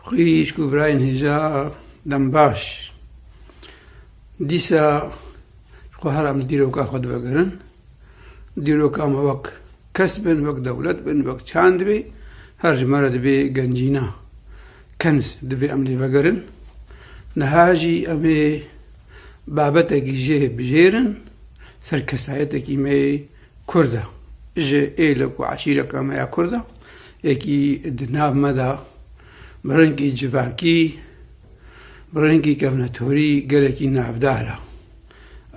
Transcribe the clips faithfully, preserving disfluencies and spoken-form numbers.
Xwîşk û birayên hêja, dem baş. Dîsa ji xwe her em li dîroka xwe divegerin. Dîroka me wek kes bin, wek dewlet bin, wek çand bê, her ji me re dibê gencîna. Kenz divê em lê vegerin. Niha jî em ê babetekî jê bijêrin, ser kesayetekî me yê Kurd e. Ji êlek û eşîreka me ya Kurd e, yekî di nav me de bi rengî civakî, bi rengî kevnetorî gelekî navdar e.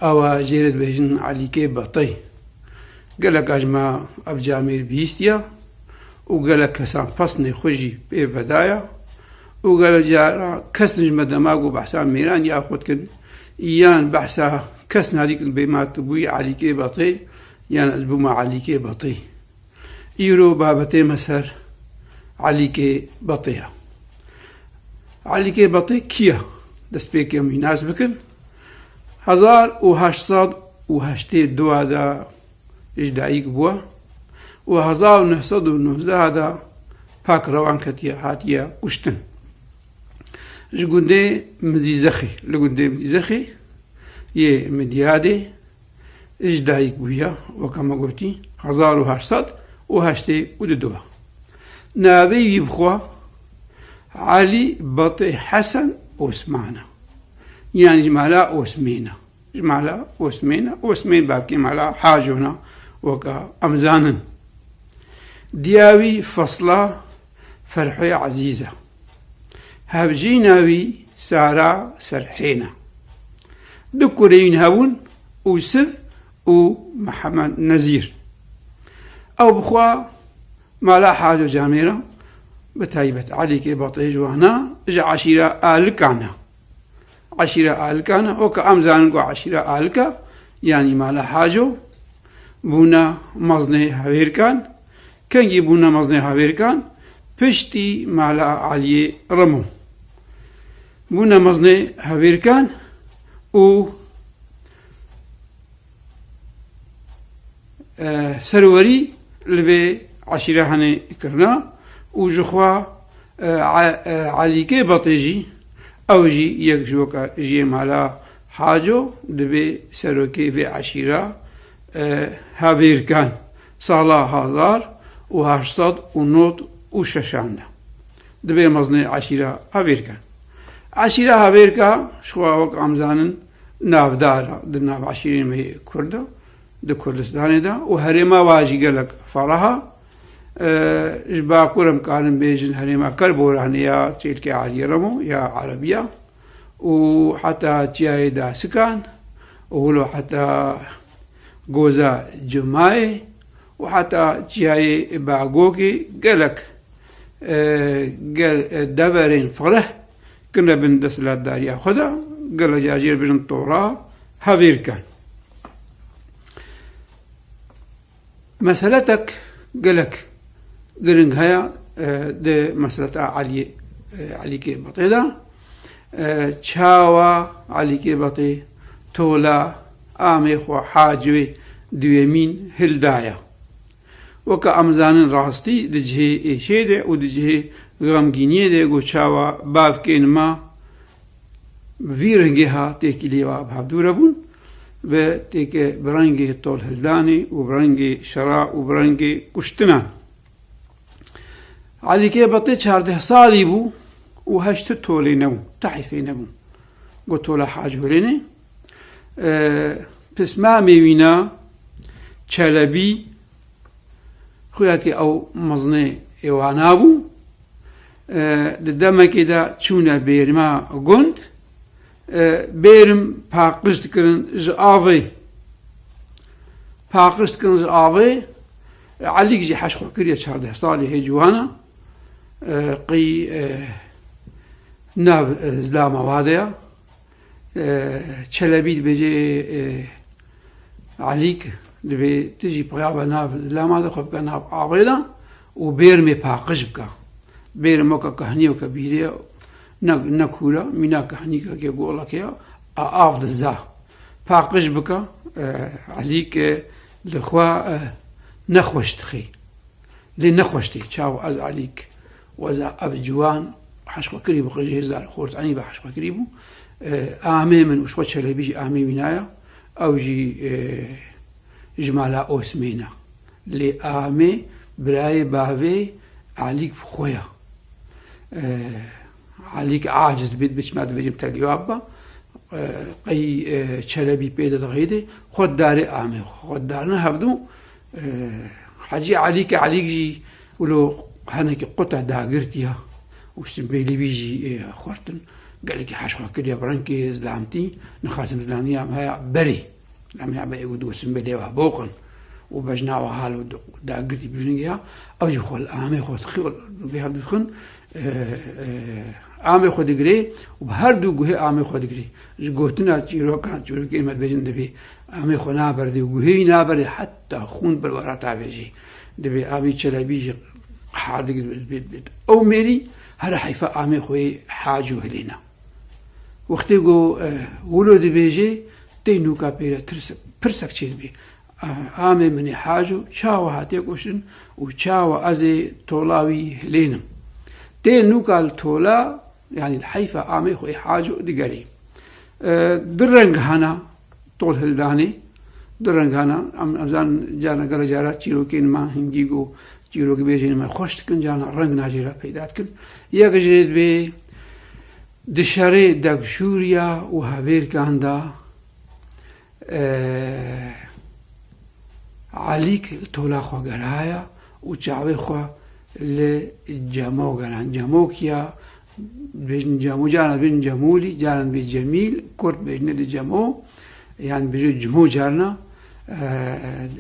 Ew e jê re dibêjin Elîkê Betê. Geleka ji me ev camêr bihîstiye û gelek kesan pesnê xwe jî pê vedaya û gelek cara kes ji me dema ku behsa mêran ya xwe dikin yan behsa kes nadîkin bê ma tu bûyî Elîkê Betê yan ez bûma Elîkê Betê. Îro babetê me ser Elîkê Betê ye. Elîkê Betê kî ye? Destpêkê em wî nas bikin. Hezar û heşt sed û heştê dua de ji dayik bûye û hezar û neh sed û nozdeh de pak rewan ketiye, hatiye kuştin. Ji gundê Mizîzexê, li gundê Mizîzexê yê Midyadê ji dayik bûye, weke me gotî, hezar û heşt sed û heştê û du de. Navê wî bi xwe Elî Betê Hesen Osman e. Yanî ji mala Osmên e. Ji mala Osmên e. Osmên bavkê mala Haco ne, weke em zanin. Diya wî Fesla Ferhê Ezîz e. Hevjîna wî Sara Serhên e. Du kurê wî hebûn, Ûsiv û Mihemed Nezîr. Ew bi xwe mala Haco camêr e, bi taybet Elîkê Betê ji wan e, ji eşîra Alikan e. Eşîra Alikan e, weke em zanin ku eşîra Alika, yanî mala Haco, bûne mezinê Hevêrkan. Kengî bûne mezinê Hevêrkan? Piştî mala Eliyê Remo. Bûne mezinê Hevêrkan û, e, serwerî li vê eşîra henê kirine û ji xwe, e, e, Elîkê Betê jî, ew jî yek ji weke jiyê mala Haco dibê serokê vê eşîra, e, Hevêrkan. Sala hezar û heşt sed û nod û şeşan de dibê mezinê eşîra Hevêrkan. Eşîra Hevêrka, ji xwe wek em zanin, navdar e di nav eşîrên me yê Kurd de, di Kurdistanê de û herêma wa jî gelek fereh e. E, ji Bakur em karin bêjin herêma Kerboranê ya Çêlkê Eliyê Remo ya Erebiya û heta Çiyayê Dasikan û wilo heta Goza Cumayê û heta Çiyayê Bagokê gelek, e, gel-, e, deverên fereh kirine bin desthilatdariya xwe de, gelek car jê re bêjin tora Hevêrkan. Meseletek gelek giring heye, e, di meseleta Eliyê, e, Elîkê Betê de. E, çawa Elîkê Betê tola amê xwe Hacî wê duyemîn hildaye? Weke em zanin rastî di cihê êşê de û di cihê xemgîniyê de ku çawa bavkên me vî rengê ha têkilî wa bi hevdû re bûn, bi têke bi rengê tolhildanê û bi rengê şera û bi rengê kuştinan. Elîkê Betê çardeh salî bû û heşt tolê nebû, tehîfê nebû. Got tola Hacî Hurênê. E, pismamê wîna Çelebî, xuya ki ew mezinê êwana bû. E, di demekê de çûne bêrima gund, e, bêrim paqij dikirin ji avê. Paqij dikirin ji avê. E, Elîk jî heş xwe kiriye çardeh salî hê ciwana. E, qî, e, nav, e, zilama wa de ya. E, Çelebî dibêje, e, Elîk, dibê tu jî peyaba nav zilama de xwe bike nav avê de û bêrmê paqij bike. Bêrim weke kehnî, weke bîrê, ne, ne kûr e, mîna kehnîkekê, golekê ye, a av diza. Paqij bike, e, Elîk, e, li xwe, e, nexweş dixê. Lê nexweş tê, çawa ez Elîk û ez ev ciwan Heşxwekirî bi qijê hêzdar xort enî be heşxwekirî bû. E, amê min û ji xwe Çelebî jî amê wî naya. Ew jî, e, ji mala Osmê ne. Lê amê birayê bavê Elîk bi xwe ya. E, Elîk aciz dibê, dibê çima dibêjim telîwab be. E, qey, e, Çelebî pê de dixeyde, xwe darê amê xwe. Xwe darine hevdû, e, Hecî Elîk, Elîk jî wilo henekî quta dagirtiya û simbêlî wî jî, e, xurtin. Gelekî heşxwe kiriye bi rengê zilamtî, nixasim zilamtiya em haya berê. Em haya berê û dû simbêlê we boqin û bejna we hal û dagirtî bi rengê ya. Ew jî xwe li amê xwe dixî, vê hevdû dixin, e, e, amê xwe digirê û bi her du guhê amê xwe digirê. Ji gotina çîrokan, çîrokên me dibêjin dibê amê xwe naberdê û guhê wî naberdê heta xûn bi wara tavêjê. Dibê amê Çelebî jî qehar digir, ew mêrî, here heyfa amê xwe yê Haco hilêna. Wextê ku, e, wilo dibêjê, tê nûka pê re tirsek, pirsek çêdibê. E, amê min ê Haco, çawa hatiye kuştin û çawa ez ê tola wî hilênim? Tê nûka li tola, yanî li heyfa amê xwe ê Haco digerê. E, du reng hene tol hildanê, du reng hene. Em, em zanin carna gelo cara çîrokên me hingî ku çîrokbêjên me xweş dikin, carna reng najê re peyda dikin. Yek jê dibê di şerê degşûriya û hevêrkan de, e, Elîk li tola xwe geraya û çavê xwe li Cemo geran. Cemo kiya? Dibêjin Cemo, caran dibêjin Cemûlî, caran dibê Cemîl, kurt dibêjin dê Cemo, yan dibêje Cimo carna, e,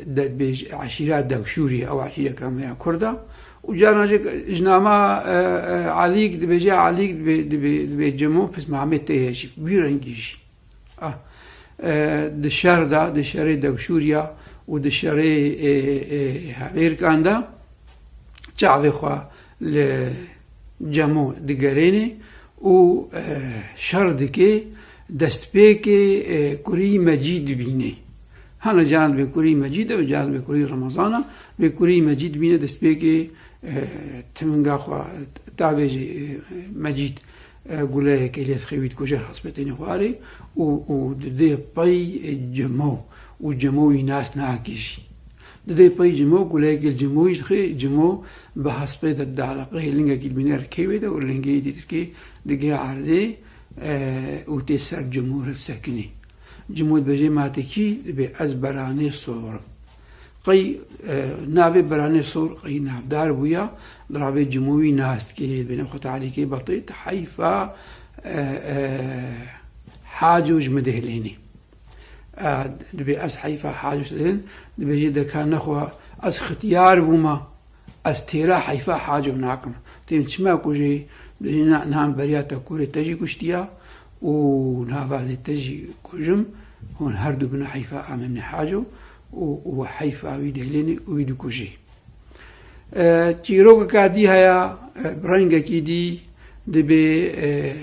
de, dibêj, eşîra Dewşûrî, ew eşîreka me ya kurda. Û carna jî ji nama, e, e, Elîk dibêje, Elîk dibê, dibê, dibê Cemo, pisma Amê tê ye jî, wî rengî jî. Ah, e, di şer de, di şerê Dewşûriya û di şerê, e, e, Hevêrkan de çavê xwe li Cemo digerênê û, e, şer dike, destpêkê, e, kurî Mecîd dibînê. Hene caran dibê kurî Mecîd e û caran dibê kurî Remezan e. Dibê kurî Mecîd dibîne, destpêkê, e, timinga xwe tavêjê, e, Mecîd, e, guleyekê lê dixê, wî dikuje, hespê tênê xwarê û, û didê pey, e, Cemo û Cemo wî nas nake jî. Didê pey Cemo, guleyekê li Cemo jî dixê, Cemo bi hespê de dialiqe, lingekî dibîne rikê wê de û lingê dîtirkê digê erdê, e, û tê ser Cemo re disekinê. Cemo dibêje, ma te kî? Dibê ez Beranê Sor im. Qey, e, navê Beranê Sor qey navdar bûya, di ravê Cimo wî nas dikê, dibêne xwe talîkê betê, te heyfa, e, e, Haco ji min dihilênê. E, dibê ez heyfa Haco ji min dihilên, dibêje, deka nexwe ez xitiyar bûma, ez têra heyfa Haco nakim. Têm çima kujê? Dibêje, na, niha beriya te kurê te jî kuştiya û niha vazê te jî kujim. Hûn her du bine heyfa Amê min ê Haco û, û heyfa wî dihêlênê û wî dikujê. E, çîrokeka dî heye, e, bi rengekî dî dibê, e,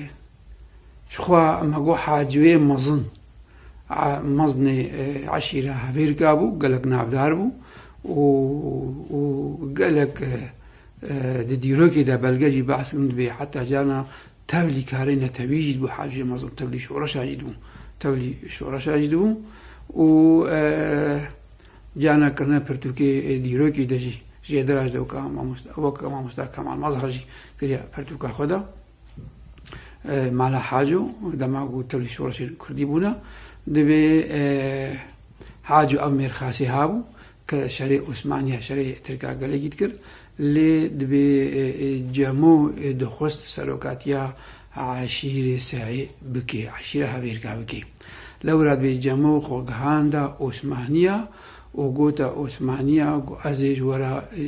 ji xwe me got Haciyê Mezin. A, mezinê, e, eşîra Hevêrka bû, gelek navdar bû û, û gelek, e, e, di dîrokê de belge jî behs kirin dibê, heta carna tevlî karê netewî jî dibû, Haciyê Mezin tevlî şoreşa jî dibû, tevlî şoreşa jî dibû û, e, carna kirine pirtûkê, e, dîrokê de jî, jêdira jî de weke mamoste-, weke mamosta Kemal Mazhar jî kiriye pirtûka xwe de. E, mala Haco, dema ku tevlî şoreşên kurdî bûne, dibê, e, Haco ev mêrxasê habû, ke şerê Osmaniya, şerê Tirka gelekî dikir, lê dibê, e, e, Cemo, e, dixwest serokatiya eşîrê Seê bike, eşîra Hevêrka bike. Lewra dibê Cemo xwe gihanda Osmaniya û gote Osmaniya ku ez ê ji we re, e,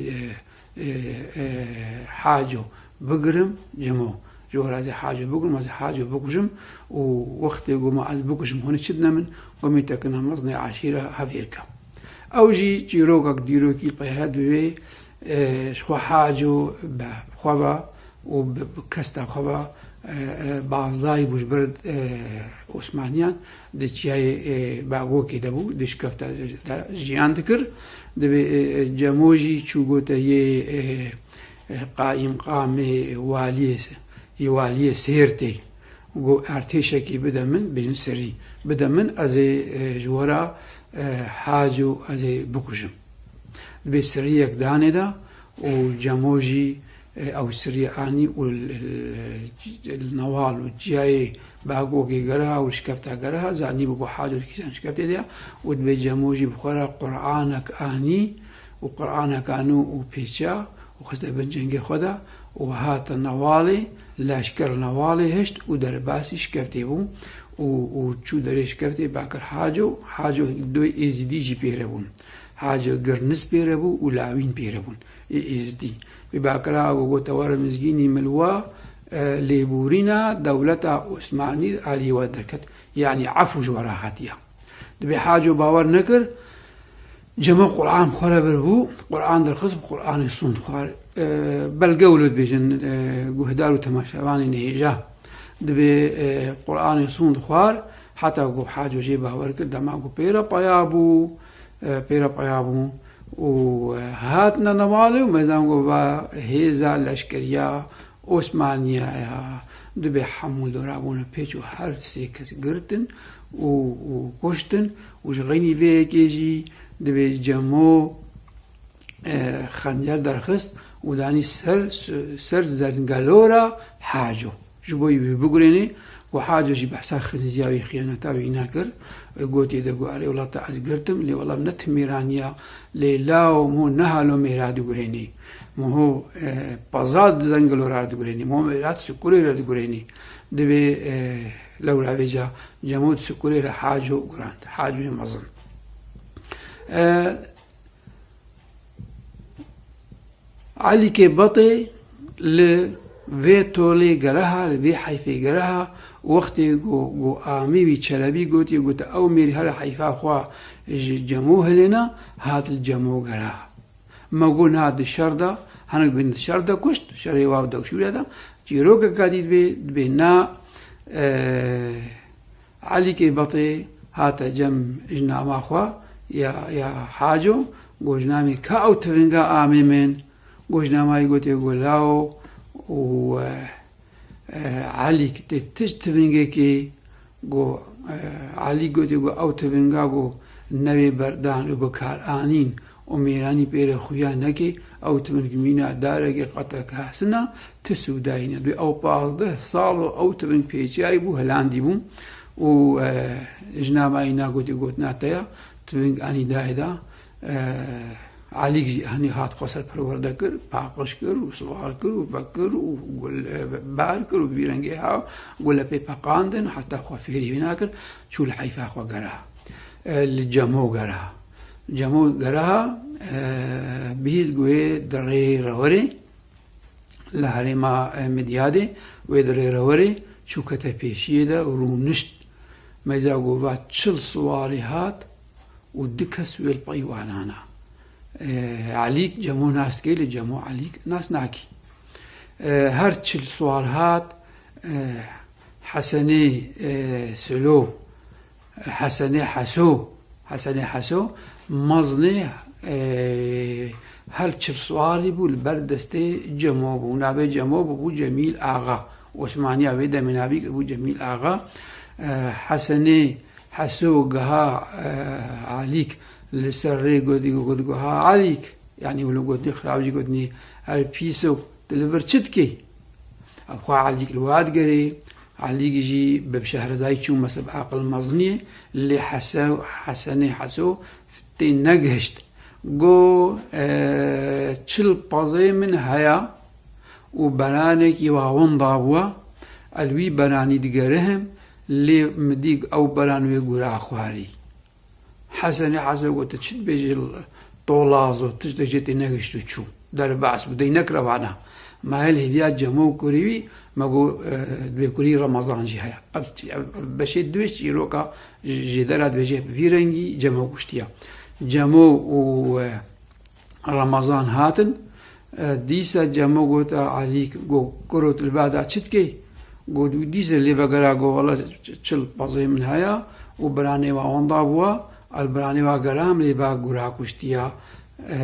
e, e, Haco bigirim, Cemo. Ji we re ez ê Haco bigirim, ez ê Haco bikujim û wextê ku me ez bikujim, hûn ê çi dine min? Gomê te kine mezinê eşîra Hevêrka. Ew jî çîrokek, dîrokî peye dibê, e, ji xwe Haco bi xwe ve û bi, bi kesta xwe ve, e, e, bazdayî bû ji ber, e, Osmaniyan di çiyayê, e, Bagokê de bû, di şikefta de jiyan dikir. Dibê, e, e, Cemo jî çû gote yê, e, e, qayîmqamê, waliyê se-, Lêwaliyê Sêrtê. Got, "Artêşekî bide min, bêjin sirrî, bide min, ez ê, e, ji we re, e, Haco ez ê bikujim." Dibê sirriyek danê de û Cemo jî, e, ew sirriyê anî û li, li, li newal û ciyayê Bagogê geriha û şikefta geriha, zanîbû ku Haco di kîjan şikeftê de ye û dibê Cemo jî bi xwe re Qur'anek anî û Qur'aneka nû û pêça û xiste bin cengê xwe de û hate newalê, leşker newalê hişt û derbasî şikeftê bû û, û çû derê şikeftê, ba kir Haco. Haco doyê Êzîdî jî pê re bûn. Haco Girnis pê re bû û Lawîn pê re bûn. Ê Êzîdî. Wî ba kir, ha, got, "Te were mizgînî min wa, e, lêborîna dewleta Osmanî aliyê we derket. Yanî efû ji we re hatiye." Dibê Haco bawer nekir, Cemo Qur'an bi xwe re bir bû, Qur'an derxist, bi Qur'anê sûnd xwar. E, belge wilo dibêjin, e, guhdar û temaşevanên hêja. Dibê, e, Qur'anê sûnd xwar, heta ku Haco jê bawer kir, dema ku pê re peya bû, e, pê re peya bû û, e, hatine newalê û mezan ku va hêza leşkeriya Osmaniya ya, dibê hemû li dora bûne pêç û her sê kes girtin û, û kuştin û ji xeynî vê yekê jî dibê Cemo, e, xencer derxist û danî ser, ser zengelora Haco. Ji bo wî bigurênê, ku Haco jî behsa xiniziya wî, xiyaneta wî nekir. Gotê de got, "Erê wela te ez girtim, lê wela ne ti mêraniya, lê lawo min ho ne halo mêra digurênê. Min ho, e, peza di zengilo re digurênê. Min ho mêra di sikurê re digurênê." Dibê, e, lewra vêca Cemo di sikurê re Haco gurand. Hacoyê mezin. E, Elîkê Betê li vê tolê geriha, li vê heyfê geriha, wextê ku, ku amî wî Çelebî gotî, gote, "Ew mêrî here heyfa xwe ji Cemo hilêna", hat li Cemo geriha. Me got, "Na, di şer de, hinek bên di şer de kuşt, şerê wa û dewşûrê de." Çîrokeka dî dibê, dibê na, e, Elîkê Betê hate cem jinama xwe ya, ya Haco, got, "Jinamê ka ew tivinga amê min?" Got, jinamayî gotê, got, "Lawo û, e, e, Elîk tê tişt tivingekê?" Got, e, Elîk gotê, got, "Ew tivinga, got, newê berdan û bikaranîn û mêranî pê re xuya nekê, ew tiving mîna darekê qeteke hesina, ti sûdayî ne." Dibê ew pazdeh sal û ew tiving pêçiyayî bû, hilandî bû û, e, jinama îna gotî, gotina te ya, tiving anî dayê da, e, Elîk jî henî hat xwe ser perwerde kir, paqij kir û siwar kir û vekir û gul, e, bar kir û vî rengê ha gule pê peqandin, heta xwe fêrî wîna kir, çû li heyfa xwe geriha. E, li Cemo geriha. Cemo geriha, e, bihîst guhê di rê rewerê, li herêma, e, Midyadê, wê di rê rewerê çû kete pêşiyê de û rûnişt. Meyza got, va çil siwarî hat û du kes wê li pey wan ana. E, Elîk Cemo nas dikê, lê Cemo Elîk nas nakî. E, her çil siwar hat, e, Hesenê, e, Silo, Hesenê Heso, Hesenê Heso, mezinê, e, her çil siwarî bû, li ber destê Cemo bû. Navê Cemo bûbû Cemîl Axa. Osmaniya wê demê navî kiribû Cemîl Axa. E, Hesenê Heso giha, e, Elîk li ser rê gotî, got, got, "Ha Elîk." Yanî wilo gotinê xirab jî gotinê, "Her pîso, tu li vir çi dikî?" Ev xwe Elîk li wa digerê. Elîk jî bi şehrezayî çû, mese bi aqil mezin ye, lê Hese-, Hesenê Heso tê negihişt. Got, e, "Çil pezê min heye û beranekî wa winda bûye, ez li wî beranî digerihim, lê min dî ew beran wê gura xwarî." Hesenê Heso got, "Tu çi dibêjî, tolazo, tiştek jê tê negihişt û çû. Derbas bû, dey nekire vana." Ma hêl hêviya Cemo û kurê wî, me got, e, dibê kurî Remezan jî heye. Ev, ev, ev beşê duê çîroka ji, jêdera dibêje, bi vî rengî Cemo kuştiye. Cemo û, e, Remezan hatin, e, dîsa Cemo gote Elîk, got, "Kuro, tu li vada çi dikey?" Got, "Dîsa lê vegera, got, wela ç-, çil pezê min heye û beranê wa winda bûye, ez li beranê wa geriham, lê va gura kuştiye." E,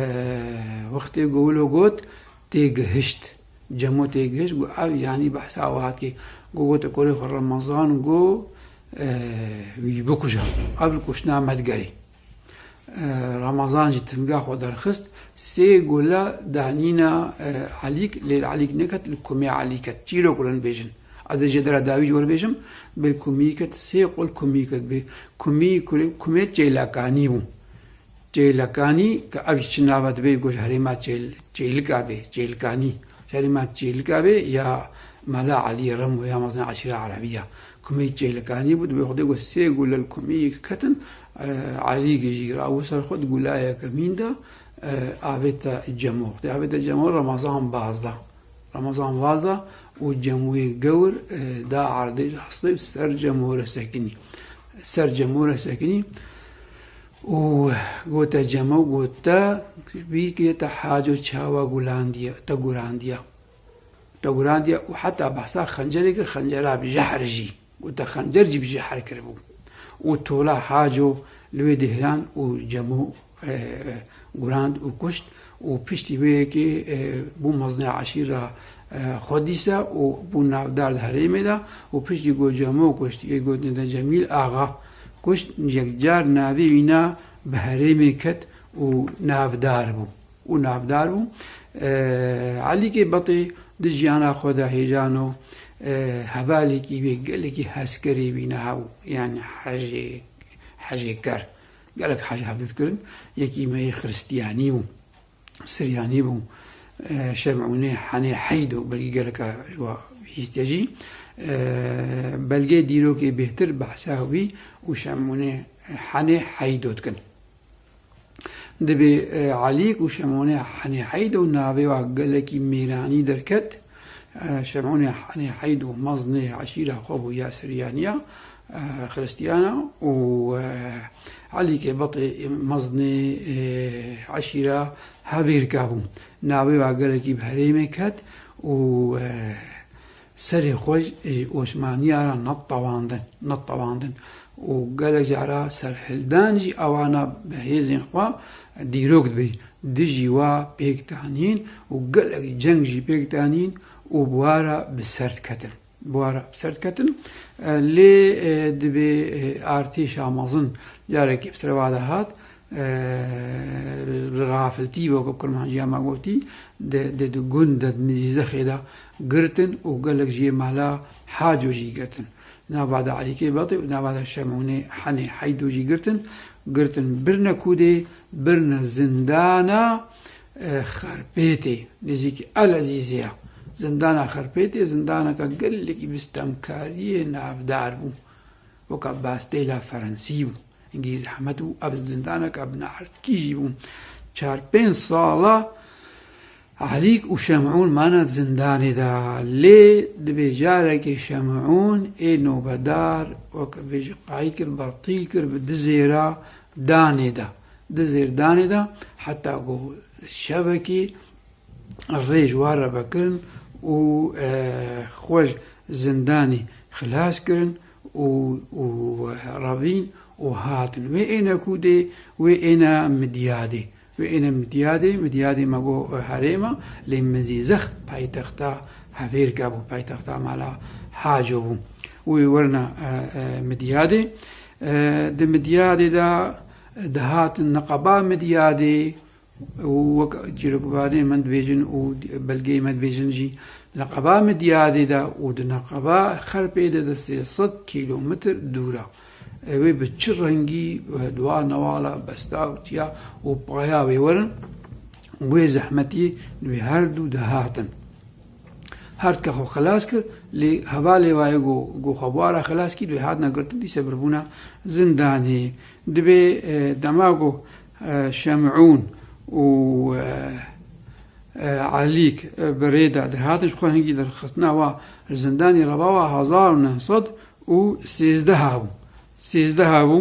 wextê ku wilo got, tê gihişt. Cemo tê gihişt, got, ev, yanî, behsa we hat kê. Got, gote kurê xwe Remezan, got, e, wî bikuje. Ev li kuştina me digerê. E, Remezan jî tivga xwe derxist, sê gule danîna, e, Elîk, lê Elîk neket, li kumê Elî ket. Çîrok wile nibêjin. Ez ê jê dera dawî ji we re bêjim, bi li kumî ket, sê qul kumî ket, bi kumî, kurê, kumê Çêlekanî bû. Çêlekanî, ke ev ji çi nava dibe, got ji herêma Çêl-, Çêlika bê, Çêlikanî. Ji herêma Çêlika bê ya Mela Elî Remo ya mezin eşîra Erebî ya. Kumê Çêlikanî bû, dibe Xwedê got sê gule li kumî ketin, e, Elî jî ra û ser xwe di gula yekemîn de, e, avête Cemo. Xwedê avête Cemo Remezan baz da. Remezan vaz da û Cemoyê gewr, e, da erdê ji hestê ser Cemo re sekinî. Ser Cemo re sekinî. Û gote Cemo, gote, bîkê te haco çawa gulandiye, te gurandiye. Te gurandiye û heta behsa xencerê kir, xencera bi jehr jî. Gote xencer jî bi jehr kiribû. Û tola haco li wê dêhlan û Cemo, e, e, gurand û kuşt û piştî wê yekê, e, bû mezinê eşîra, e, xwe dîsa û bû navdar di herêmê de û piştî ku Cemo kuşt, yê gotinê de Cemîl Axa kuşt, yekcar navê wîna bi herêmê ket û navdar bû. Û navdar bû. E, Elîkê Betê di jiyana xwe de hêjano, e, hevalekî wê gelekî hezkerê wîna hebû. Yanî hejê, hejêker. Gelek hej hev dikirin. Yekî me yê Xiristiyanî bû. Siryanî bû. E, Şemûnê Henê Heydo, belkî geleka ji wa bihîstiye jî. E, belgê dîrokê bêhtir behsa wî û Şemûnê Henê Heydo dikin. Dibê, e, Elîk û Şemûnê Henê Heydo navê wa gelekî mêranî derket. E, Şemûnê Henê Heydo mezinê eşîra xwe bû ya Siryaniya, e, Xiristiyana û, e, Elîkê Betê mezinê, e, eşîra Hevêrka bû. Navê wa gelekî bi herêmê ket û, e, serê xwe ji Osmaniya re netewandin, netewandin. Û gelek cara serhildan jî ewana bi hêzên xwe dîrok dibê. Dijî wa pêk danîn û gelek ceng jî pêk danîn û bi wa re bi ser diketin. Bi wa re bi ser diketin. E, lê, e, dibê, e, artêşa mezin carekê bi ser wa de hat, e, li xafiltî, weke bi kurmanciya me gotî, di, di, di gund de, di Mizîzexê de girtin û gelek jê mala Haco jî girtin. Nava de Elîkê Betê û nava de Şemûnê Henê Heydo jî girtin. Girtin birine kûdê, birine zindana, e, Xerpêtê, nêzîkî Elezîzê ya. Zindana Xerpêtê, zindaneke gelekî bi stemkariyê navdar bû. Weke bastêla Ferensî bû. Hingî zehmet bû, ev zindaneke bi neerdkî jî bû. Çar pênc sala Elîk û Şemûn mane di zindanê de. Lê dibê carekê Şemûn ê nobedar, weke bêjî qayît kir, bertî kir, bi dizêra danê de. Dizêr danê de, heta ku şevekê rê ji wan re vekirin û, e, xwe ji zindanê xilas kirin û, û revîn û hatin. Wê êne kûdê, wê êne Midyadê. Wê êne Midyadê, Midyadê me got, e, herêma, lê Mizîzex paytexta Hevêrka bû, paytexta mala Haco bû. Wê werna, e, e, Midyadê. E, di Midyadê de dihatin niqaba Midyadê, û wek çîrokvanê me dibêjin û belgeyê me dibêjin jî, di neqeba Midyadê de û di neqeba Xerpê de, de sê sed kîlometr dûr e. Ew ê bi çi rengî, e, di wan newala besta û çiya û paya wê werin, wê zehmetiyê wê her du dihatin. Her dike xwe xilas kir, lê hevalê wayê ku, ku xwe bi wa re xilas kî, wê hatine girtin, dîse biribûna zindanê. Dibê, e, dema ku, e, Şemûn û, e, e, Elîk, e, bi rê de dihatin, ji xwe hingî derxistina wa li zindanê re, wa hezar û neh sed û sêzdeh bû. Sêzdeh bû.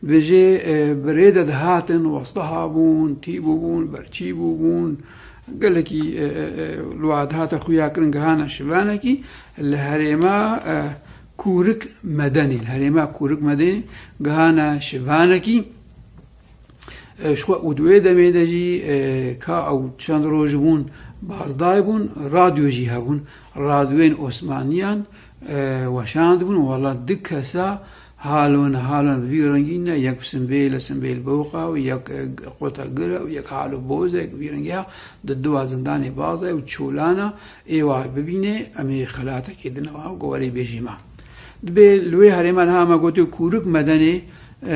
Dibêje, e, bi rê de dihatin, westiha bûn, tî bûbûn, berçî bûbûn. Gelekî, e, e, e, li wa dihate xuya kirin, gihane şivanekî li herêma, e, Kûrik Medenê, li herêma Kûrik Medenê gihane şivanekî. E, ji xwe û di wê demê de jî, e, ka ew çend roj bûn, Bazdayê bûn, radyo jî hebûn. Radyoyên Osmaniyan, e, weşandibûn, wela du kesa halon, halon bi vî rengî ne, yek bi simbêl e, simbêl boqa û yek, e, qota gir e û yek halo boz e, vî rengî ya di dua zindanê Bazdayê û Çolana êwa bibînê, em ê xelatekê dine wa, ku werê bêjî me. Dibê li wê herêma niha me gotiyo kûrik medenê, e,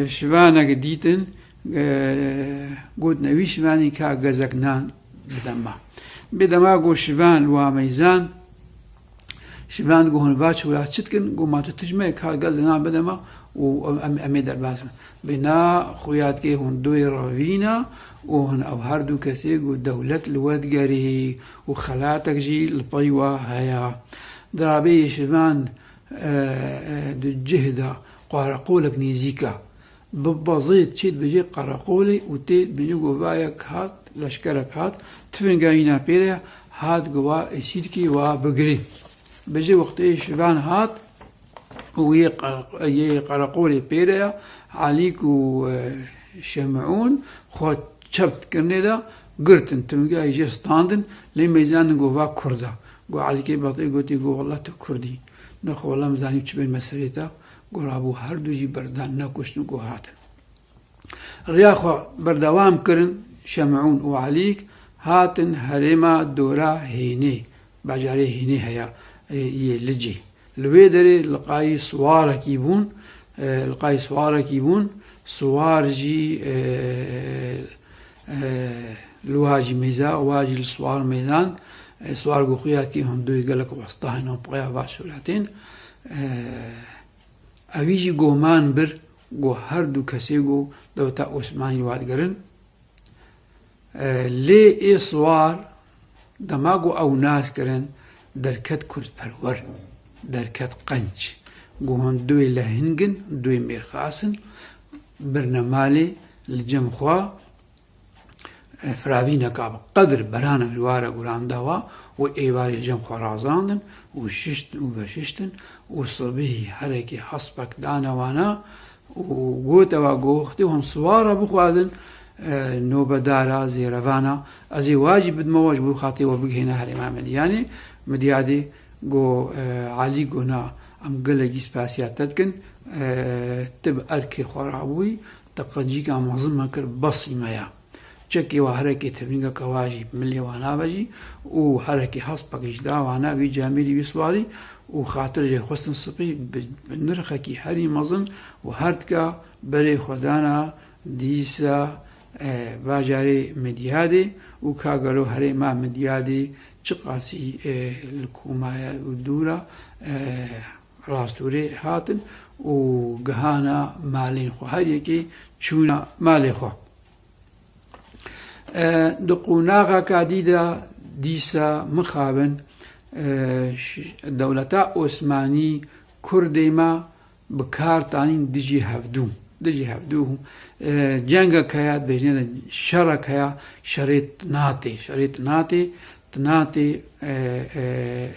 e, şivanek dîtin, e, gotin, "Ewî şivanî ka gezek nan bide me." Bê dema got şivan wa meyzan, şivan got, "Hûn va çi wila çi dikin?" Got, "Ma tu tij me, ka gezek nan bide me û em, em ê derbas bin." Bê na xuya dikê hûn doyê revîna û hûn ew her du kesê got, "Dewlet li we digerî û xelatek jî li pey we heye." Dirabê şivan, e, e, di cih de qareqolek nêzîk e. Bi bazê çê dibêje qareqolê û tê dibêje ku va yek hat, leşkerek hat, tifinga wîna pê re hat ku va êsîdkî wa bigirê. Bêje wextê şivan hat û yê qar-, yê qareqolê pê re ya, Elîk û, e, Şemûn xwe çep kirinê de girtin, tifinga jê standin, lê meyzan ku va Kurd e. Got Elîkê Batî gotî ku wela tu Kurd î. Nexwe wela em zanî çi bên me serê te. Got rabû her du jî berdan nekuştin ku hatin. Riya xwe berdewam kirin, Şemûn û Elîk hatin herêma dora Hênê, bajarê Hênê heye, e, yê Licê. Li wê derê liqayî siwarekî bûn, e, liqayî siwarekî bûn, siwar jî, e, e, li wa jî meyza, wa jî li siwar meyzan, e, siwar got xuya kî hundoyê gelek westa hene, peya va sûretên, e, Ewî jî goman bir, got her du kesê got dewleta Osmanî li wa digerin. E, lê ê siwar dema got ew nas kirin, derket kurdperwer, derket qenc. Got hûn duê lehing in, duê mêrxas in, birine malê li cem xwe, e, firavîneka bi qedir beranek ji wa re guran da wa û êvarê cem xwe razandin û şiştin û veşiştin û sibihî herekê hespek dane wana û gote wa, got wextê hûn siwar re bixwazin, e, nobedara, zêrevana, ez ê wa jî bidime we ji bo xatirê we bigihêne herêma Midyadê. Midyadê got, e, Elî got na, em gelekî spasiya te dikin, e, tu bi erkê xwe rabûyî, te qencîka mezin me kir, besî me ya. Çekê wa herekê tevîngeke wa jî milê wa navejî û herekê hespek jî da wana vî camêrî vî siwarî û xatir jê xwestin sipî bi, bi nirxekî herî mezin û her tika berê xwe dana dîsa, e, bajarê Midyadê û ka gelo herêma Midyadê çiqasî, e, li koma ye û dûr e, e, rastûrê hatin û gihana malên xwe. Her yekê çûna malê xwe. E, di qonaxeka dî de dîsa mixabin, e, ş-, dewleta Osmanî Kurdê me bi kar tanîn dijî hevdû. Dijî hevdû, e, cengek heye, dibêjinê de şerek heye, şerê Tinatê. Şerê Tinatê, Tinatê, e, e,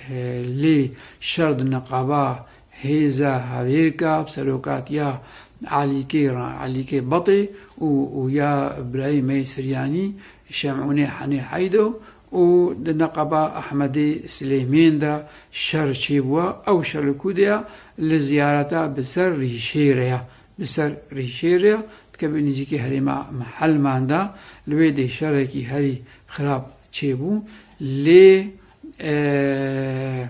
e, lê şer di niqaba hêza Hevêrka bi serokatiya Elîkê re, Elîkê Batê û, û ya Birayê me yê Siryanî Şemûnê Henê Heydo û di neqeba Ehmedê Silêmên de şer çêbûye. Ew şer li ku de ye? Li ziyareta bi ser Rîşê re ye. Bi ser Rîşê re ye. Dikeve nêzîkî herêma Mihelman de. Li wê dê şerekî herî xirab çêbû. Lê, e,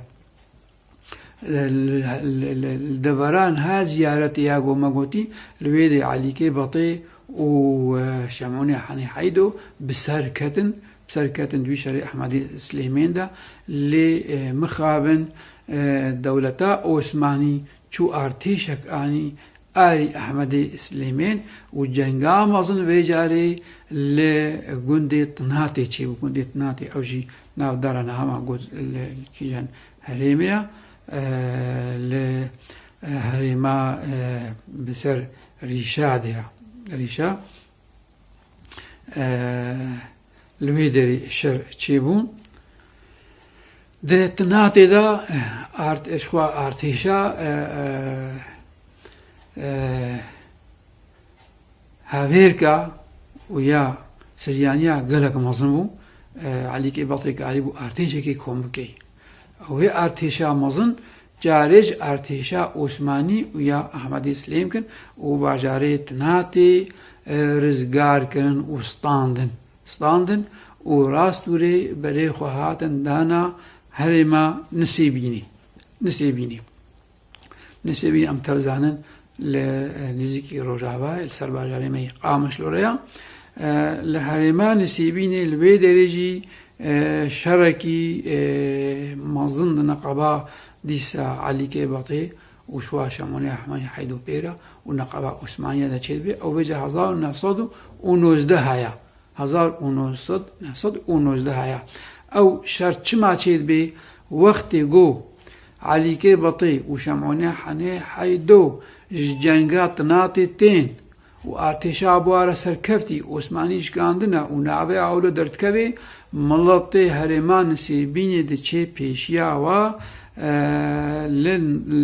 Li, li, li, li devera niha ziyaretê ya ku me gotî, li wê dê Elîkê Batê û, e, Şemûnê Henê Heydo bi ser ketin, bi ser ketin di wî şerê Ehmedê Silêmên de, lê, e, mixabin, e, dewleta Osmanî çû artêşek anî, Arî Ehmedê Silêmên û cenga mezin vê carê li gundê Tinatê çêbû. Gundê Tinatê ew jî navdara niha me got li, li kîjan herêmê ye, e, li, e, herêma, e, bi ser Rîşa de ye. Rîşa. E, li wê derê şer çêbû. Di Tinatê de, e, art-, ji xwe artêşa, e, e, e, Hevêrka û ya Siryaniya gelek mezin bû. E, Elîkê Batê karîbû artêşekê kom bikey. Ew ê artêşa mezin carê ji artêşa Osmanî û ya Ehmedê Silêmkin û bajarê Tinatê, e, rizgar kirin û standin. Standin û rast û rê berê xwe hatin dana herêma Nisêbînê. Nisêbînê. Nisêbîn em tev zanin li, e, nêzîkî Rojava, li ser bajarê me yê Qamişlo re ya. E, li herêma Nisêbînê li wê derê jî, e, şerekî, e, mezin di neqeba dîsa Elîkê Batê û şwa Şemonê Ehmedê Heydo pê re û neqeba Osmaniye de çêdibe. Ew vêca hezar û neh sed û nozdeh haya. Hezar û neh sed, neh sed û nozdeh haya. Ew şer çima çêdibe? Wextê ku Elîkê Batê û Şemonê Hanê Heydo ji cenga Tinatê tên û artêşa bi wan re serkeftî, Osmanî şikandine û navê Awlo derdikeve, miletê herêma Nisêbînê diçê pêşiya wa, e, li,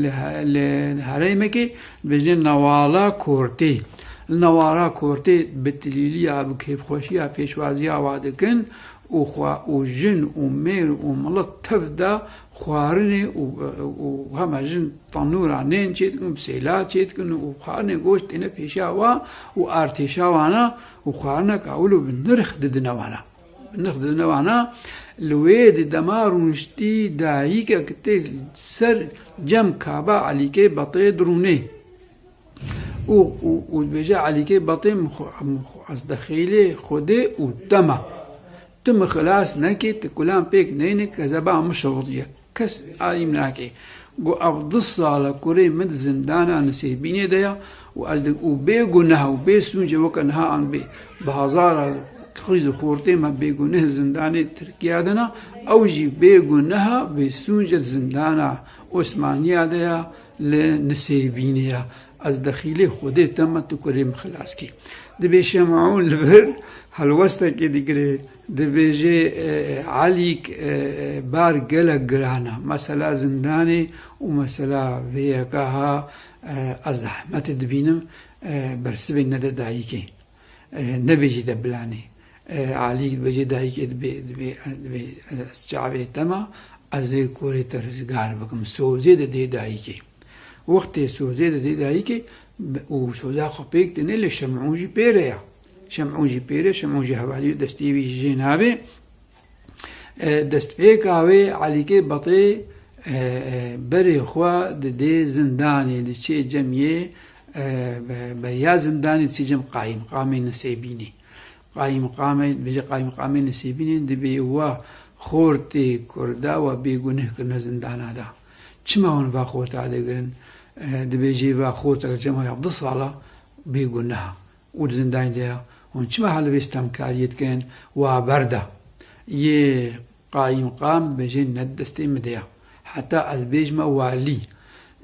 li, li herêmekê dibêjinê Newala Kortê. Li Newala Kortê bi tilîliya, bi kêfxweşiya pêşwaziya wa dikin û xwe û jin û mêr û milet tev de xwarinê û, û hema jin tanûra nên çêdikin, bi sêla çêdikin û xwarinê goşt têne pêşiya wa û artêşa wana û xwarineka wilo bi nirx didine wana. Bi nirx didine wana. Li wê di dema rûniştî dayikek tê ser cem kaba Elîkê Batê dirûnê. Û, û, û dibêje, Elîkê Batê min xwe, min xwe ez dexîlê Xwedê û dema. Tu min xilas nekî, tu kulan pêk neyne, kezeba min şewitiye. Kes alî min nake. Got, ev du sal e kurê min di zindana Nisêbînê de ya û ez di, û bê guneh û bê sûc e, weke niha an bê, bi hezara qîz û xortê me bêguneh zindanê Tirkiya de ne, ew jî bêguneh e, bêsûc e di zindana Osmaniya de ya, li Nisêbînê ya. Ez dexîlê Xwedê te me, tu kurê min xilas kî. Dibê Şemûn li vir helwestekê digire, dibêje, e, Elîk, e, e, bar gelek giran e. Mesela zindanê û mesela vê yeka ha, e, ez zehmetê dibînim, e, bersivê nede dayikê. E, nebêjî de bilanê. E, Elîk dibêje dayikê dibê, dibê, dibê, e, ez çavê te me, ez ê kurê te rizgar bikim. Sozê de dê dayikê. Wextê sozê de dê dayikê, û soza xwe pêk têne, lê Şemûn jî pê re ya. Şemûn jî pê re, Şemûn jî hevalî destê wî jê nabe. E, destpêka wê Elîkê Batê, e, e, berê xwe didê zindanê, diçê cem yê, e, be-, beriya zindanê diçê cem qayîmqamê Nisêbînê. Qayîmqamê, dibêje qayîmqamê Nisêbînê dibê wa xortê kurda we bêguneh kirine zindana da. Çima hûn va xorta digirin? E, dibêje va xorta cema ya du sala bêguneh e. Û di zindanê de ya. Hûn çima hal vê stemkariyê dikin? Wa berda. Yê qayîmqam dibêje ne di destê min de ya. Heta ez bêjme walî.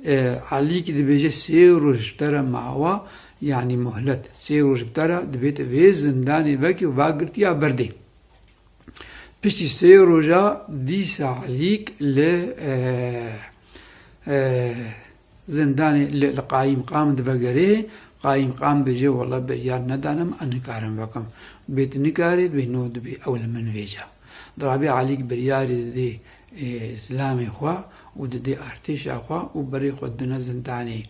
E, Elîk dibêje sê roj bi te re mawa, yanî muhlet. Sê roj bi te re dibête vê zindanê vekî va girtiya berdê. Piştî sê roja dîsa Elîk li, e, e, zindanê li, li qayîmqam divegerê, qayîmqam dibêje, wela biryar nedane min, ez nikarim vekim. Bê tu nikarî, bê no dibê ew li min vêca. Dirabê Elîk biryarê didê, e, zilamê xwe û didê artêşa xwe û berê xwe didine zindanê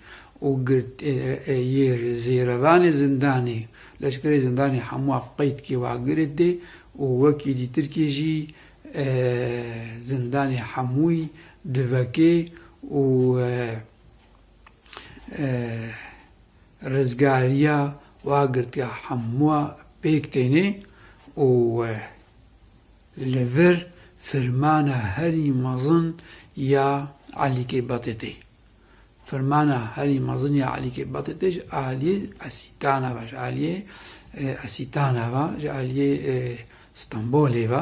û girt, e, e, e, yê zêrevanê zindanê, leşkerê zindanê hemû qeyd kê wa girêt dê û wekî dîtirkê jî, e, zindanê hemûyî divekê û, e, e, rizgariya wa girtiya hemûa pêk têne û, e, li vir firmana herî mezin ya Elîkê Batê tê. Firmana herî mezin ya Elîkê Batê tê ji aliyê Esîtana ve, ji aliyê, e, Esîtana ve, ji aliyê, e, Stenbolê ve,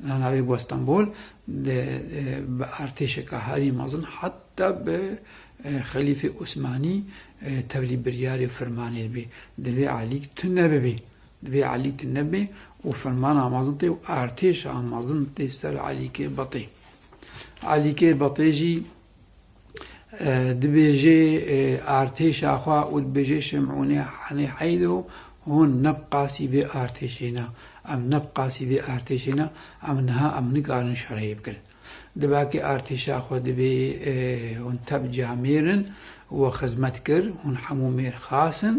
navê bû Stenbol, de, e, bi artêşeka herî mezin heta bi, e, Xelîfê Osmanî, e, tevlî biryarê û firmanê dibê. Divê Elîk tune bibê. Divê Elîk tune bê û firmana mezin tê û artêşa mezin tê ser Elîkê Batê. Elîkê Batê jî, e, dibêje, e, artêşa xwe û dibêje Şemûnê Hanê Heydo, Hûn ne bi qasî vê artêşê ne, em ne bi qasî vê artêşê ne, em niha em nikarin şerê bikin. Dibakê artêşa xwe dibê, e, hûn teb camêr in, we xizmet kir, hûn hemû mêrxas in,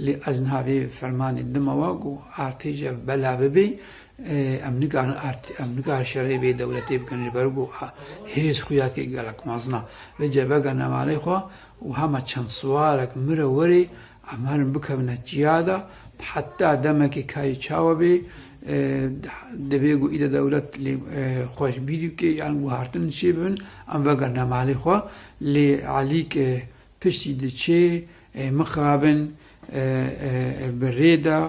lê ez niha vê fermanê dime we ku artêş ev bela bibê, e, em nikarin art-, em nikarin şerê vê dewletê bikin, ji ber ku, a, hêz xuya dike gelek mezin e. Vê cevega nemalê xwe û hema çend siwarek mire werê, em herin bikevine çiya de, heta demekê kayê çawa bê, e, divê ku îde dewlet lê, e, xwe ji bîrî bike, yan guhartin çê bibin, em vegerine malê xwe. Lê Elîk, e, piştî diçê, e, mixabin, e, e, e, bi rê de,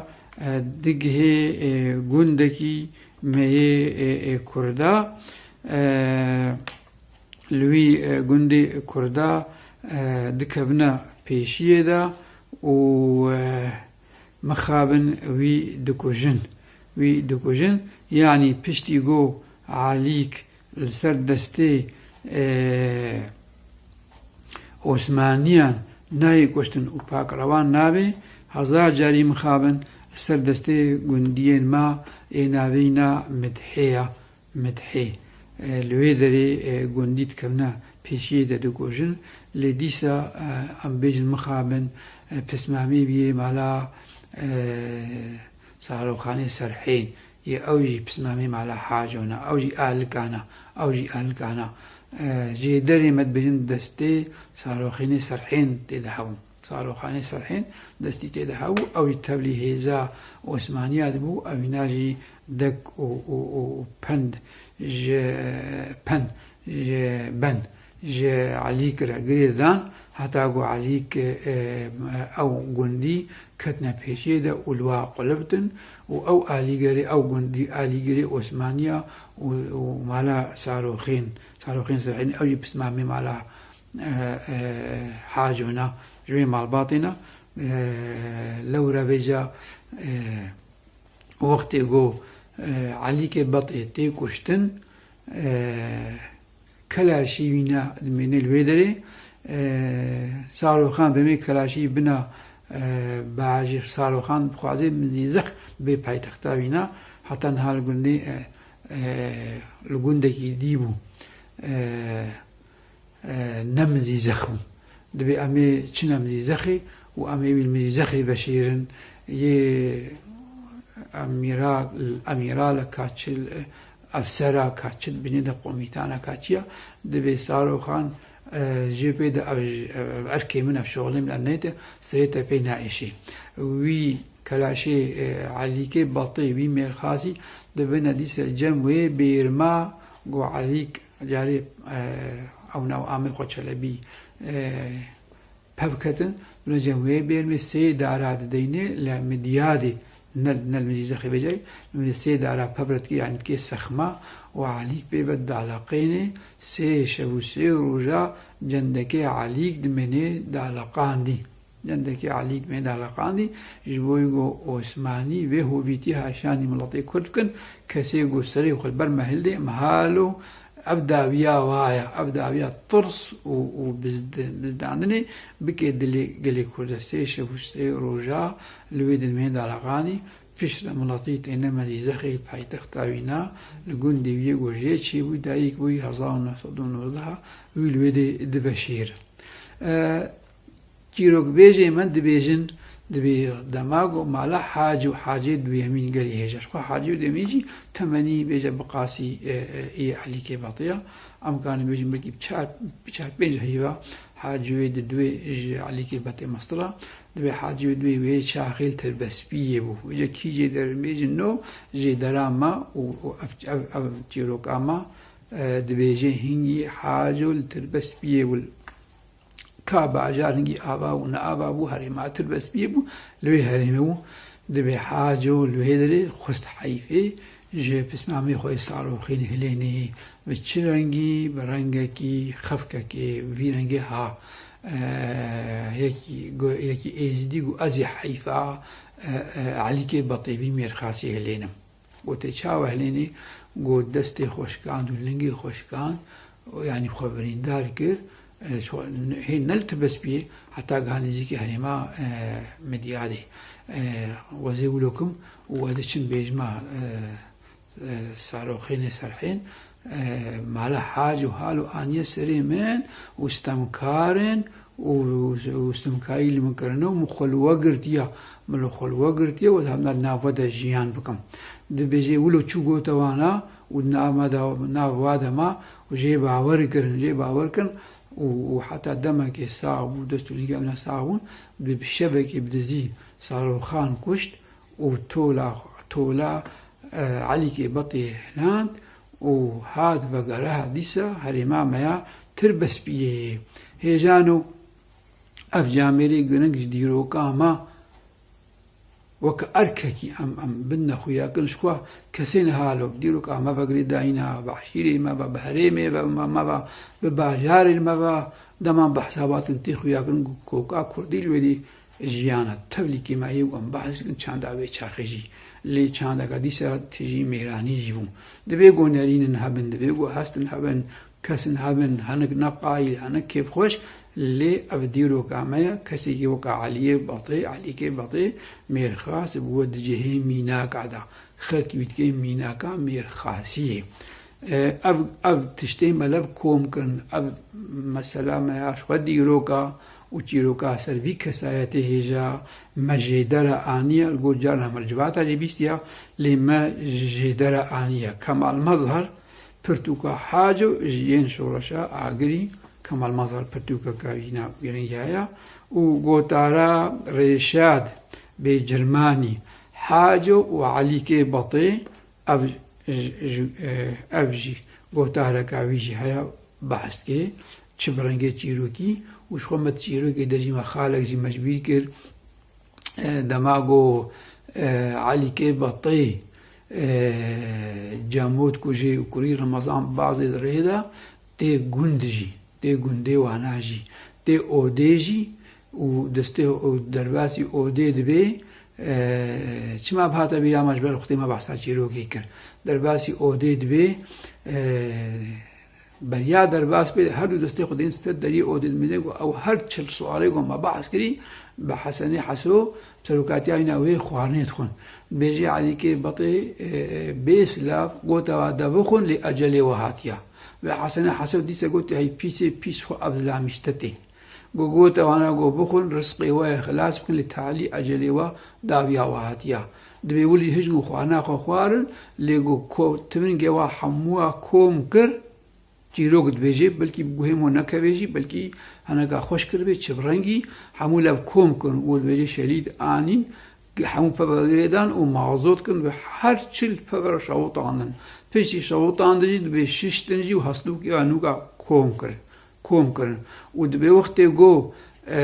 e, digihê, e, gundekî me yê, e, e, Kurda. E, li wî, e, gundê Kurda, e, dikevine pêşiyê de û, e, mixabin wî dikujin. Wî dikujin. Yanî piştî ku Elîk li ser destê, e, Osmaniyan nayê kuştin û pakrewan nabê, hezar carî mixabin li ser destê gundiyên me ê navê na Midhê ya. Midhê. E, li wê derê, e, gundî dikevine pêşiyê de dikujin. Lê dîsa, e, em bêjin mixabin, e, pismamê biyê mala, e, Saroxanê Serhên. Yê ew jî pismamê mala Haco ne, ew jî Alikan e, ew jî Alikan e. E, ji derê me dibêjin destê Saroxînê Serhên tê de hebûn. Saroxanê Serhên destî tê de hebû, ew jî tevlî hêza Osmaniya dibû, ewîna jî dek û, û, û pend ji, pend ji ben ji Elîk re girê dan, heta ku Elîk, e, ew gundî ketine pêşiyê de û li wa qulibtin û ew alîgirê, ew gundî alîgirê Osmaniya û, û mala Saroxên, Saroxên Serhên, ew jî pismamê mala, e, e, Haco ne, ji wê malbatê ne. E, lewre vêca, e, wextê ku, e, Elîkê Betê tê kuştin, e, kelaşî wî ne dimêne li wê derê. E, Saroxan demê kelaşî bina, e, bajêr Saroxan dixwaze Mizîzex bê paytexta wî ne. Heta niha li gundê, e, e, li gundekî dî bû. E, e, ne Mizîzex bû. Dibê em ê çine Mizîzexê û em ê wî li Mizîzexê veşêrin. Yê emîra-, emîraleka çi, efsereka çi dibêjin de komîtaneka çi ya, dibê Saroxan, e, jê pê de ev, ev erkê min, ev şoxlê min, ev neyte, serê te pê naêşê. Wî kelaşê, e, Elîkê Batê, wî mêrxasî dibine dîse cem wê bêrma, go Elîk carê, e, ew nav amê xwe Çelebî, e, pev ketin, dûne cem wê bêrmê sê dara dideynê li Midyadê, ne, ne li Mizîzexê vêcayî, li sê dara pev re dike, yanî dike sexma û Elîk pê ve daleqênê, sê şev û sê roja cendekê Elîk dimênê daleqandî. Cendekê Elîk dimênê daleqandî, ji bo ku Osmanî vê hovîtî haşanî miletê Kurd bikin, kesê ku serê xwe li ber me hildê, em halo Ev dawiya wa ye, ev dawiya tirs û, û bizd-, bizdandinê bike dilê gelê Kurd e. Sê şev û sê roja li wê dimê daleqanî, piştre miletî têne Mezîzexê paytexta wî na, li gundê wî yê ku jê çêbû, dayik bûyî hezar û neh sed û nozdeh wî li wê dê diveşêrin. E, Çîrokbêjê me dibêjin, dibê dema ku mala Hacî û Hacê duyemîn gelî hêja. Ji xwe Hacî duyemîn jî temenî bêje bi qasî, e, e, ê Elîkê Batê ya. Em karin bêjin belkî bi çar, bi çar pênc heyva Hacî wê di duê ji Elîkê Batê mestir a. Dibê Hacî wê duê wê çaxê li Tirbespiyê bû. Vêce kî jê derin bêjin no jê dera me û, û ev, ev, ev çîroka me, e, dibêje hingî Haco li Tirbespiyê bû. Ka bajar hingî ava û neava bû, herêma Tirbespiyê bû, li wê herêmê bû. Dibê Haco li wê derê xwest heyfê ji pismamê xwe yê Saroxîn Hilênê bi çi rengî, bi rengekî xefkekê vî rengê ha, e, yekî go-, yekî êzidî got, ez ê heyfa, e, e, Elîkê Batê vî mêrxasî Hilênim. Gotê, çawa Helênê? Got, destê xwe şikand û lingê xwe şikand, yanî xwe birîndar kir. E, ji xwe n-, hê ne li Tirbespiyê heta giha nêzîkî herêma, e, Midyadê. E, wezê wilo kim û ez diçim bêjima, e, e, Saroxênê Serhên, e, mala hac û hal û aniye serê min û stemkar in û, û stemkarî li min kirine û min xwe li we girtiye, min li xwe li we girtiye û ez hema di nav we de jiyan bikim. Dibêje wilo çû gote wana û di nav me de, nav wa de ma û jê bawer kirin, jê bawer kirin û, û heta demekê sax bû, dest û lingê ewna sax bûn, bi, bi şevekê bi dizî Saroxan kuşt û tola, tola, e, Elîkê Betê hiland û hat vegereha dîsa herêma me ya Tirbespiyê. Hêjano ev camêrê giring ji dîroka me weke erkekî em, em bidine xuyakirin ji xwe kesên halo, bi dîroka me ve girêdayîna, bi eşîrê me ve, bi herêmê ve me, me ve, bi bajarên me ve, dema em bi hesabatin tê xuyakirin ku koka kurdî li wêdî jiyana tevlîkê me yê û em behs dikin çanda wê çaxê jî. Lê çandeka dîsa tijî mêranî jî bû. Divê ku nerînin hebin, divê ku hestin hebin, kesin hebin, hinek ne qayîl, hinek kêfxweş, lê ev dîroka me ye, kesekî weka Eliyê Betê, Elîkê Betê, mêrxas bi we dicihê mînaka de. Xelkî wî dikê mînaka mêrxasiyê. E, ev, ev tiştê me lev kom kirin, ev mesela me ya ji xwe dîroka û çîroka ser vî kesayetê hêja me jêdere aniye, li gor carna me li civata jî bîstiya, lê me jêdere aniye. Kemal Mezher, pirtûka Haco ji yên Şoreşa Agirî, Kemal Mazhar pirtûkeka wî nav giringiya ya û gotara Rêşad Bêcirmanî, Haco û Elîkê Betê, ev ji, ji, e, ev jî gotareka wî jî heye, behs dike çi bi rengê çîrokî û ji xwe me di çîrokê de jî me xalek jî me ji bîr kir. E, dema ku, e, Elîkê Betê, e, Cemo dikuje û kurî Remezan Bazê di rê de tê gund jî, tê gundê wana jî, tê odê jî û destê û derbasî odê dibê, e, çima bihate bîra me ji ber wextê me behsa çîrokê kir. Derbasî odê dibê, e, Beriya derbas bê, her du destê xwe dên ser deriyê odê dimîzin ku ew her çil suarê ku me behs kirî, bi Hesenê Heso, serokatiya wîna wê xwarinê dixwin. Dibêje Elîkê Betê, e, e, bê silav, gote wa de bixwin, lê ecelê we hatiya. Ve Hesenê Heso dîse gote, hey pîsê pîs xwe ev zilamî ji te tê. Go gote wana go bixwin, rizqê we ye xilas bikin, lê talî ecelê we dawiya we hatiya. Dibê wilî hijn û xwarina xwe xwarin, lê go ko-, tivingê wa hemûa kom kir, çîrok dibêje, belkî bi guhê me nekeve jî, belkî heneka xweş kiribê, çi bi rengî, hemû lev kom kirin û dibêje şelît anîn, hemû peve girêdan û mazot kirin ve her çil peve re şewitandin. Piştî şewitandin jî dibê şiştin jî û hestûkê ya nûka kom kirin, kom kirin. Û dibê wextê go, e,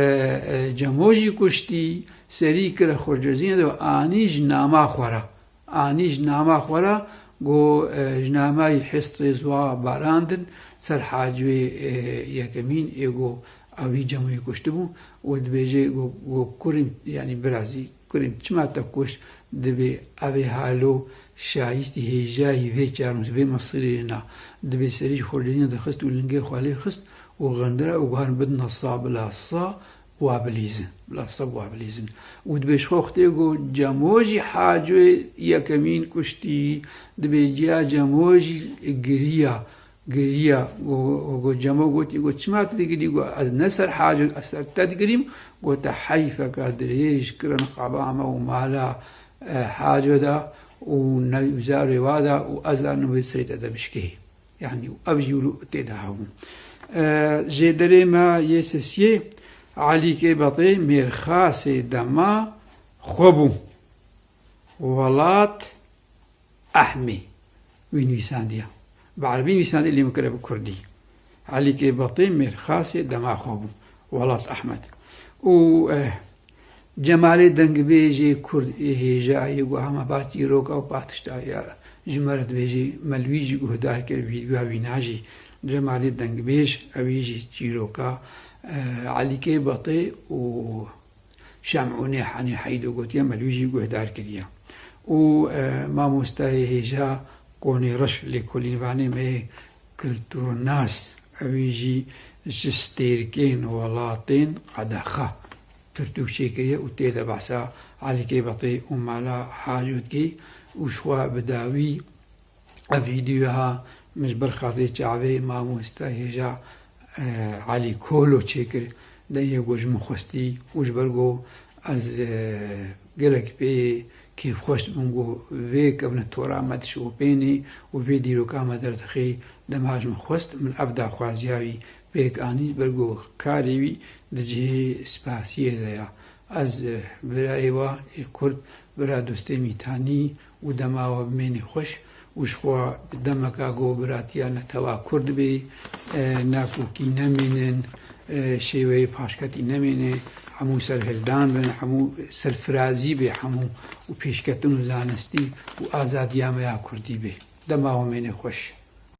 e, Cemo jî kuştî, serî kire xurcezîne de anî ji nama xwe re. Anî ji nama xwe re go, e, ji namayî hest rêzwa barandin ser Hacwê, e, yekemîn ê go ew wî Cemoyê kuştibû û dibêje go, go kurîm, yanî birazî kurîm çima te kuşt, dibê ev ê halo şayîstî hêjayî vê çarnûs, vê mesirê na. Dibê serî ji xurcezîna derxist û lingê xwe lê xist û xindira û guhan bidina sa bila sa wa bilîzin, bila seb wa bilîzin. Û dibê ji xwe wextê go Cemo jî Hacwê yekemîn kuştî, dibê ciya Cemo jî giriya, giriya. Go, go Cemo gotî, go çima tu digirî? Go ez ne ser Haco, ez ser te digirîm. Gote heyfeka dirêj kirin qaba me û mala, e, Haco da û ne-, zarê wa da û ez zanim wê serê te de bişkê. Yanî ev jî wilo tê de hebû. E, jêderê me yê sisiyê Elîkê Betê mêrxasê dema xwe bû. Welat Ehmê wî nivîsandiye. Bi erebî nivîsandiye lê min kire bi kurdî. Elîkê Betê mêrxasê dema xwe bû. Welat Ehmed. Û, e, Cemalê dengbêjê kurd ê hêja yê ku hema va çîroka û va tişta ya ji me re dibêjê, me li wî jî guhdar kir, vîdyoya wîna jî. Cemalê dengbêj, ewî jî çîroka, e, Elîkê Betê û Şemûnê Henê Heydo gotiye, me li wî jî guhdar kiriye. Û, e, mamostayê hêja Konê Reş, lêkolînvanê me yê kulturnas, Ewî jî ji stêrkên welatên qedexe pirtûk çêkiriye û tê de behsa Elî Kêbetê û Mela Hacû dikî û ji xwe bi dawî ev vîdyoya min ji ber xatirê çavê mamosta hêja, e, Elî Kolo çêkir. De yê ku ji min xwestî û ji ber ku ez, e, gelek pê kêfxweş dibim ku vê kevne tora me dişopênê û vê dîroka me derdixê, dema ji min xwest min ev daxwaziya wî pêk anî, ji ber ku karê wî di cihê spasiyê de ya. Ez, e, birayê wa ê Kurd, bira dostê Mîtanî û dema we bimênê xweş û ji xwe demeka ku biratiya netewa Kurd bê, e, nakokî nemînin, e, şêweyê paşketî nemêne, hemû serhildan bin, hemû serfirazî bê hemû û pêşketin û zanistî û azadiya me ya Kurdî bê. Dema we mênê xweş.